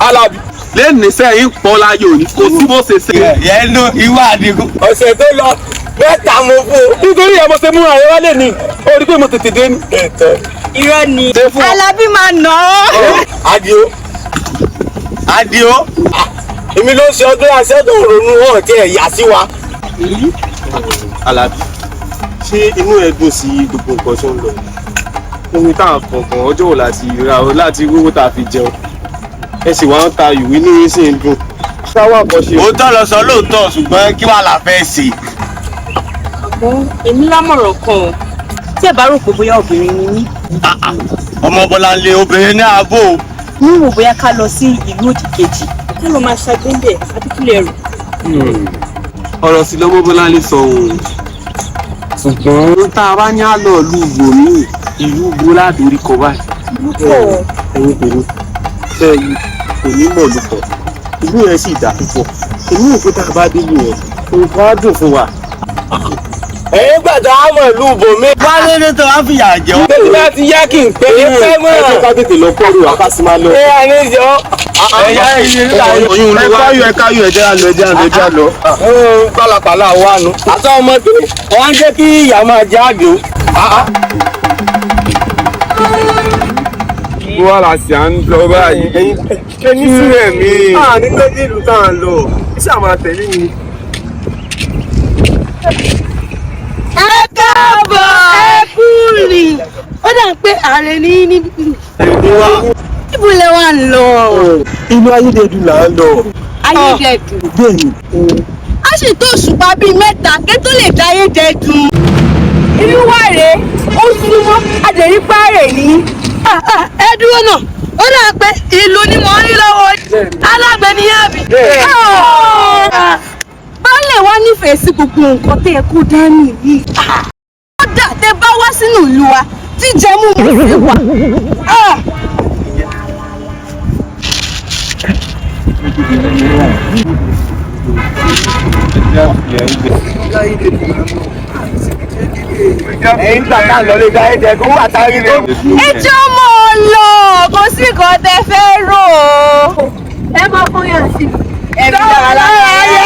Alábí. Lẹ́nu sẹ́yìn pọ́ láyò ní kò sí bó ṣe ṣe. Yẹn ló ìwà àdìgún. Ọ̀sẹ̀ tó lọ mẹ́ta mo fún un. Nítorí ẹ̀ mo ṣe múra ẹ wálé ni ó rí pé mo tètè dé ni. Irọ́ ni. Ṣé fún ọ? Alábí máa nà ọ́. Adio. Adio. Èmi ló ń ṣe ọdún àṣẹ tó ronú hàn tí ẹ̀ yà sí wa. Alábí, ṣé inú ẹ dùn sí gbogbo nǹkan tó ń lọ? Ohun tá à ń fọkàn ọjọ́ wo láti ra ọ láti rówó tá a fi jẹun. Ẹ sì wá ń ta ìwé inú yín sì ń dùn. Sáwà kan ṣe. Òótọ́ lọ sọ lóòótọ́, ṣùgbọ́n kí wàá la fẹ́ ṣe. Àmọ́ èmi lámọ̀ràn kan o. Tí ẹ bá rò pé bóyá obìnrin ni mí. Ọmọ Bọ́láńlé obìnrin ní ààbò. Ní wò bóyá ká lọ sí ìlú òdì kejì. Ká lọ máa ṣàgbéǹdẹ̀ àbí kílẹ̀ rò. Ọ̀rọ̀ sí lọ́mọ Bọ́láńlé sọ òun. Ṣùgbọ́n tá a bá ní àlọ́ ìlú gbòmí ìlú gbó ládòrí kọ báyìí. Lúpọ̀. Ẹ̀yin tèmi ṣe kò ní mọ̀ lùpọ̀. Ìlú yẹn sì dà púpọ̀. Èmi ò pé tá a bá dé ìlú yẹn, nǹkan á dùn fún wa. Ẹ̀yin gbàdá àmọ̀ ìlú bòmí. Wálé ní tó wá fìyà jẹ wá. Bẹ́ẹ̀ni bá ti yá kí n pé ní pẹ́ mọ́. Ẹ jẹ́ ká tètè lọ kọ́rù wa ká sì máa lọ. Ẹ yà ní ìjọ. Ẹ̀yà ìlú Oyún ló wá. Ẹ káyọ̀ ẹ jẹ́ àlọ́ ẹ jẹ́ àlọ́ ẹ jẹ́ àlọ́. Pálapàla wà nù. Àtọ́ ọmọdé wọ́n á jẹ́ kí ìyá máa jẹ́ àjò. Wọ́n la sì à ń lọ báyìí. Ẹni sílẹ̀ mi. A ní pé ní ìlú tá à ń lọ, iṣẹ́ àwọn àtẹ̀lé mi. Ẹ káàbọ̀, ẹ kú rìn. Ó dà pé ààrẹ ní níbí. Ibo lẹ wá ń lọ? Inú ayédèdú là ń lọ. Ayédèdùn. Bẹ́ẹ̀ni. A sì tó òṣùpá bíi mẹ́ta ké tó lè dá ayédèdùn. Inú wa rèé, ó súnmọ́ adẹ̀rípààrẹ̀ ní. Ẹ dúró náà, ó dà pé ìlú ni mò ń rí lọ́wọ́ alágbẹ̀ ní àbí. Baálé wa nífẹ̀ẹ́ sí gbogbo nǹkan tẹ́ ẹ kó dání yìí. Kódà tẹ́ bá wá sínú ìlú wa, jíjẹ mú mi sí wa. Ẹ̀yin gbà tá à ń lọ lé dá ẹ̀jẹ̀ kó wà tá a rí rẹ̀. Ẹ jọ́ mọ̀ ọ́ lọ, kò sí nǹkan tẹ́ fẹ́ rò ó. Ẹ máa fún yàn sí. Ẹ fi dára lára yá.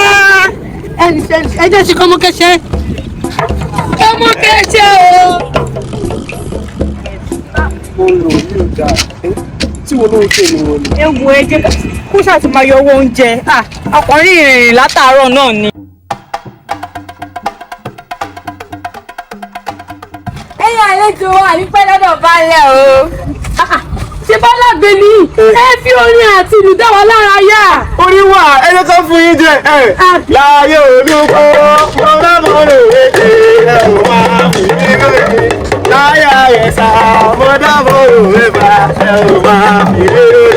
Ẹ jẹ́ sí kọ́mọ́kẹ́ṣẹ́. Kọ́mọ́kẹ́ṣẹ́ o. Mo ń lò ní ọjà tí wo ló ń tẹ̀lé wọn ni. Ewu ẹ jẹ́ kó ṣáà ti máa yọ owó oúnjẹ. Ọkùnrin ìrìn látàárọ̀ náà ni. Ẹ̀yin àlejò wa ní pẹ́ lọ́dọ̀ balẹ̀ o. Ṣé Bọ́lá gbé ní? Ẹ fi orin àti ìlú dá wa lára yá. Orí wà ẹni kan fún yín jẹ ẹ láàyè olùkọ́ mo bá mọ rè é ẹ ò máa fi mí lóye láyà ẹ̀sà mo dábọ̀ rò é bá ẹ ò máa fi mí lóye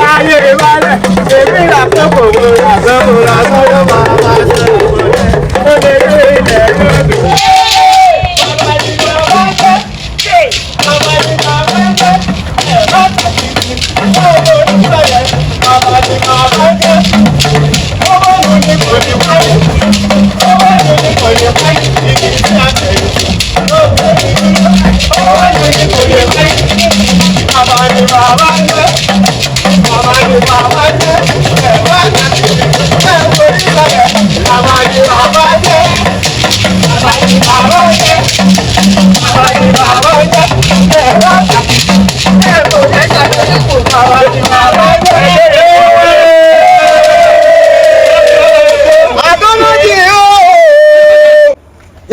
láyé balẹ̀ èmi rà kókò mo rà sọ́mo rà sọ́yọ́ máa máa ṣe ìmọ̀lẹ́ ó lè dé ilẹ̀ lódò. Àdọ́lọ́jì o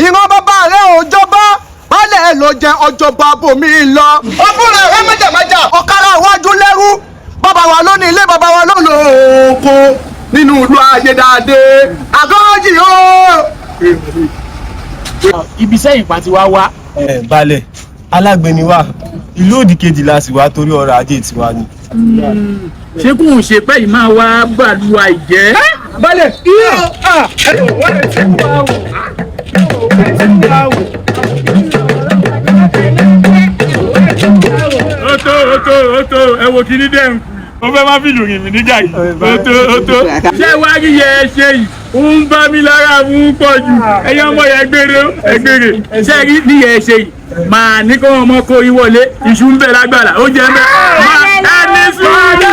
ìran bàbá rẹ ò jọba baálẹ̀ ló jẹ ọjọba bòmí lọ. Ọkùnrin rẹ mẹ́jàmẹ́jà ọ̀kára iwájú lẹ́rú bàbá wa ló ní ilé bàbá wa ló lò oko nínú ìlú ayédáadé. Àdọ́lọ́jì o. Ibi sẹ́yìn pa ti wá wá. Ẹ balẹ̀, alágbe ni wá, ìlú òdì kejì la sì wá torí ọrọ̀ ajé tiwa ni. Ṣé kò ń ṣe pé yìí máa wá gbàdúrà ìjẹ́. Balẹ̀ Ó tó ó tó ó tó, ẹ wo kíní dẹ̀ ń kú, ó fẹ́ má fìlù rìn mí níjà yìí. Ó tó ó tó. Ṣé wàá rí yẹ ẹ ṣe yìí? Ó ń bá mi lára mú pọ̀ jù. Ẹ̀yin ọmọ yẹn gbére ẹ gbére. Ṣé rí ní yẹ ẹ ṣe yìí? Màá ní kó ọmọ kó yín wọlé, iṣu ń bẹ lágbàlá, ó jẹ mẹ́. Máa ẹni sùúrù.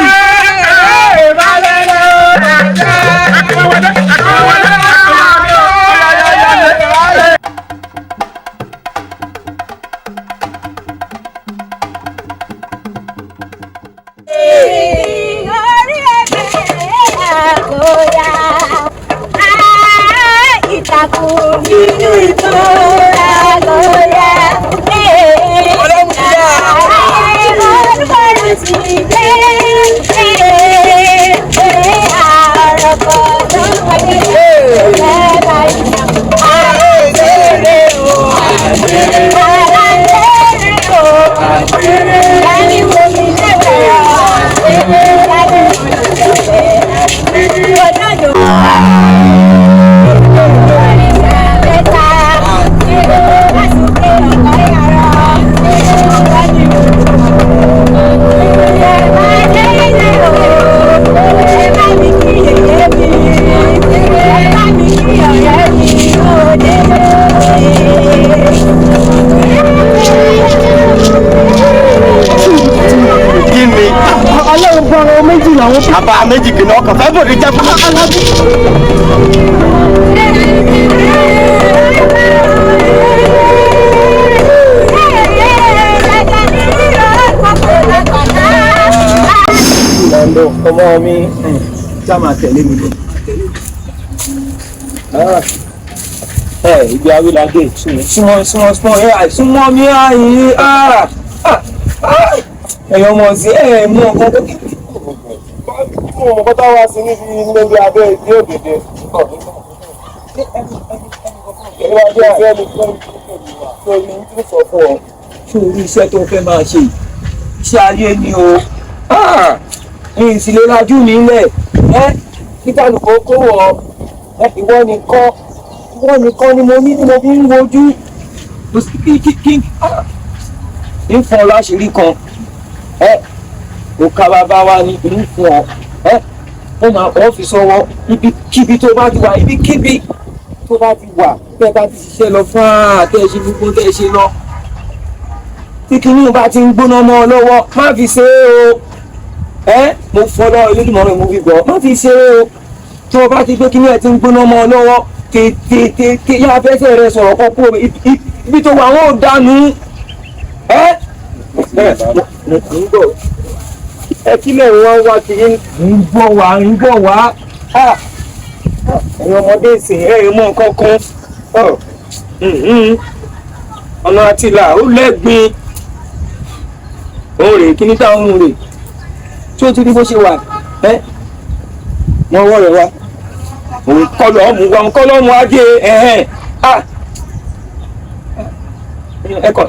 Àbá méjì kìnnà ọkàn fẹ́ bòde jẹ́ fún alábí. Lọ́ndọ̀ ọmọ mi já máa tẹ̀lé mi lọ. Ẹ ibi awíládé súnmọ́ súnmọ́ súnmọ́ ẹ àìsúnmọ́ mi àyè ẹ̀yọ́ ọmọ sí ẹ̀ mú ọkàn tó kí. Mo mọ̀ tá wá sí níbi níbi abẹ́ ìdí òdòdó. Sórí iṣẹ́ tó fẹ́ máa ṣe iṣẹ́ ayé ni o ní ìsìlẹ̀ lajú mi lẹ̀ ẹ́ kí kálukú kó wọ ìwọ nìkan ìwọ nìkan ni mo ní ni mo fi ń wojú kò sí kí kí kí ń fún ọ láṣìírí kan ẹ òkà bàbá wa ni ń fún ọ ẹ ó máa ọ fi sọ́wọ́ ibikíbi tó bá ti wà ibikíbi tó bá ti wà tẹ́ bá ti ṣiṣẹ́ lọ fún àtẹ ṣe gbogbo tẹ́ ṣe lọ tí kinní bá ti ń gbóná mọ́ ọ lọ́wọ́ má fi ṣe é o ẹ mo fọlọ́ Olódùmarè mo fi gbọ́ má fi ṣe é o tí o bá ti gbé kinní ẹ̀ ti ń gbóná mọ́ ọ lọ́wọ́ tètè tètè yá fẹsẹ̀ rẹ sọ̀rọ̀ kọ́ kúrò ibi tó wà wọ́n ò dànù ẹ. Mo ń bọ̀ Ẹ kílẹ̀ wọn wá kiri. ń bọ̀ wá ń bọ̀ wá ẹ̀yin ọmọdé ìsìn ẹ̀ mọ̀ nǹkan kan ọ̀nà àtìlà ó lẹ́gbin òun rèé kíní táwọn òun rèé tí ó ti rí bó ṣe wà ẹ́ mọ ọwọ́ rẹ̀ wá òun kọ́ lọ́ọ́ mú wa òun kọ́ lọ́ọ́ mú ajé ẹ̀hẹ́n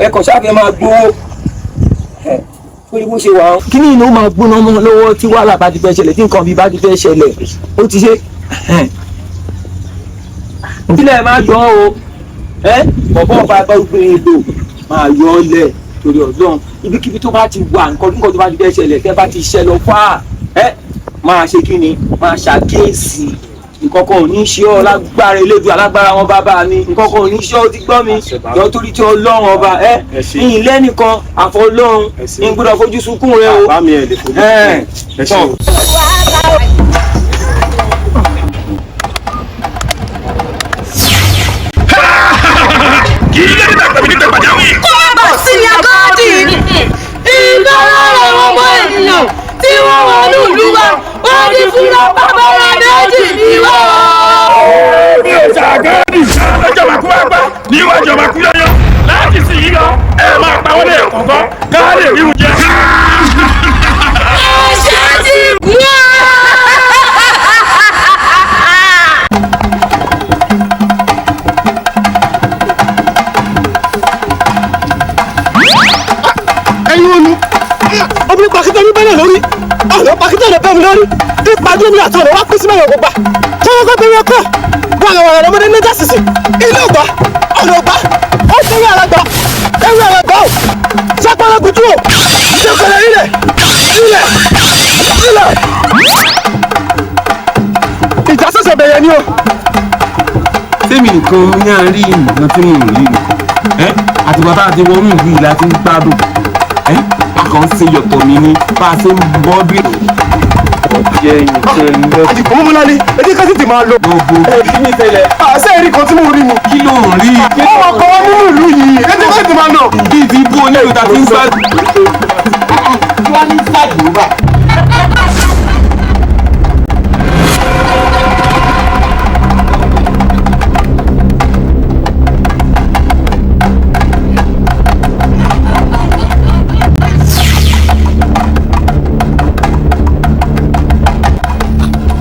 ẹ̀kọ́ ṣáà máa gbowó torí bó ṣe wà ó. kíní ìnáwó máa gbóná mọ́ lọ́wọ́ tí wàhálà bá ti fẹ́ ṣẹlẹ̀ tí nǹkan bí bá ti fẹ́ ṣẹlẹ̀ ó ti ṣe. ìpínlẹ̀ máa yọ ọ́ o bọ̀bọ̀ ọba gbé èlò máa yọ ọ́ lẹ̀ torí ọlọ́run ibikíbi tó bá ti wà nǹkan nǹkan tó bá ti fẹ́ ṣẹlẹ̀ tẹ́ bá ti ṣẹ lọ fà á máa ṣe kí ni máa ṣàkíyèsí nǹkan kan ò ní ṣe ọ́ lágbára elédùn alágbára wọn bàbá mi nǹkan kan ò ní ṣe ọ́ ti gbọ́ mi jọ torí tí ọlọ́run ọba ẹ ní ilé nìkan àfọlọ́run ní gbọ́dọ̀ fojú sunkún rẹ o. Bàbá mi ẹ̀ lè fojú sunkún ẹ ṣe o. Kọ́bọ̀ sí ni agọ́dì ìgbára àwọn ọmọ ènìyàn tí wọ́n wà ní ìlú wa wọ́n ní fúnra bàbára méjì ní wọ́n. mi ò ṣàgẹ́rì ọjọ́ máa kú wá pa níwájú ọba kú yọ́yọ́ láti sì yí lọ ẹ máa pa wọlé ẹ̀kọ̀ọ̀kan ká lè rí oúnjẹ. Ẹ̀ṣẹ̀ ti gún. Ẹ̀yin olú obìnrin pàkítọ́ ní bẹ́lẹ̀ lórí ọ̀rọ̀ pàkítọ́ lè bẹ́ mi lórí ìpàdé mi àti ọ̀rọ̀ wá pín sí mẹ́rin ògbà tọ́wọ́ kọ́ bẹ̀rẹ̀ kọ́ wàràwàrà lọ́mọdé níjà sísì ilé ògbà ọ̀rọ̀ ògbà ó tẹ̀wé ara gbà ẹ̀wé ara gbà ó sápára kutu ó ìjọkọlẹ̀ ilẹ̀ ilẹ̀ ilẹ̀. Ìjà ṣẹ̀ṣẹ̀ bẹ̀rẹ̀ ni o. Tèmi nìkan ní à ń rí nǹkan tí mò ń rí ni àtìgbà tá a ti wọnú ìlú yìí la ti ń gbádùn a kàn ń ṣe yọ̀tọ̀ mi ni bá a ṣe ń bọ́ bí. Jẹ nǹkan lọ. Àdìgún Ọmọbọ́láńlé, ẹ jẹ́ ká tètè máa lọ. Gbogbo. Ẹ kí ni ìṣẹ̀lẹ̀? Àṣẹ ẹ̀rí kan tí mo rí ni. Kí ló ń rí? Wọ́n máa kọ́ wá nínú ìlú yìí. Ẹ jẹ́ ká tètè máa lọ. Bíi ti bó onílù ta ti ń gbá. Wọ́n ní sáàdì wà.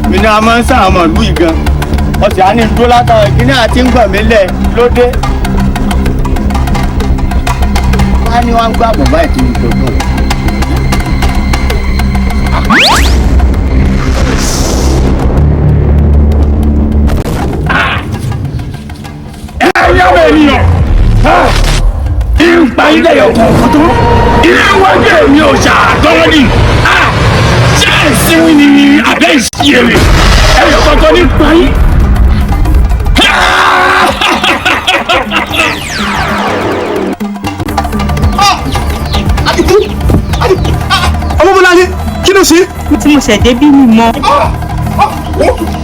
Mi ní a máa ń sàn àmọ̀ ìlú yìí gan, ọ̀sẹ̀ á ní dúró látàwọn ìkíní àti ń gbọ̀n mí lẹ̀ lóde. Wọ́n á ní wọ́n á gbà bàbá ètò ìtọ́jú. Ẹ̀yin ọmọ ènìyàn, ìpa ilé ọkọ̀ tó iwájú èmi ò ṣàtọ́wọ́ ni. Ṣé ìsinmi ni àbẹ́ ìṣiyèrè ẹ̀yọ̀ kọ̀ọ̀kan ní pa yín. Àdìgún, Àdìgún, Ọmọbọ́láńlé, kí ló ṣe? Tí mo ṣẹ̀ débí mi mọ́.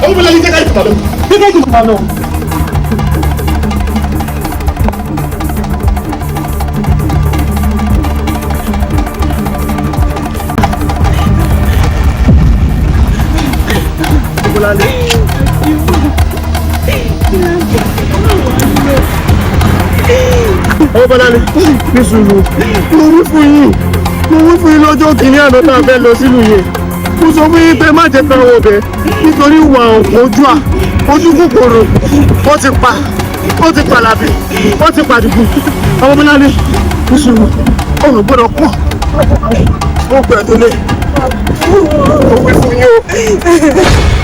Ọmọbọ́láńlé, jẹ́ ká tètè máa lọ. Jẹ́ ká tètè máa lọ. Ọmọbọ́láńlé, ní sùúrù, mo wí fún yín, mo wí fún yín lọ́jọ́ kìíní àná tá a fẹ́ lọ sílùú yẹn. Mo sọ fún yín pé má jẹ́ ká wọ bẹ̀ nítorí ìwà ojú à ojú kòkòrò. Wọ́n ti pa, wọ́n ti pàlàbì, wọ́n ti pàdùkù. Ọmọbọ́láńlé, ní sùúrù, ọ̀rọ̀ gbọ́dọ̀ pọ̀ ó gbẹ̀ tó lé. Mo wí fún yín o.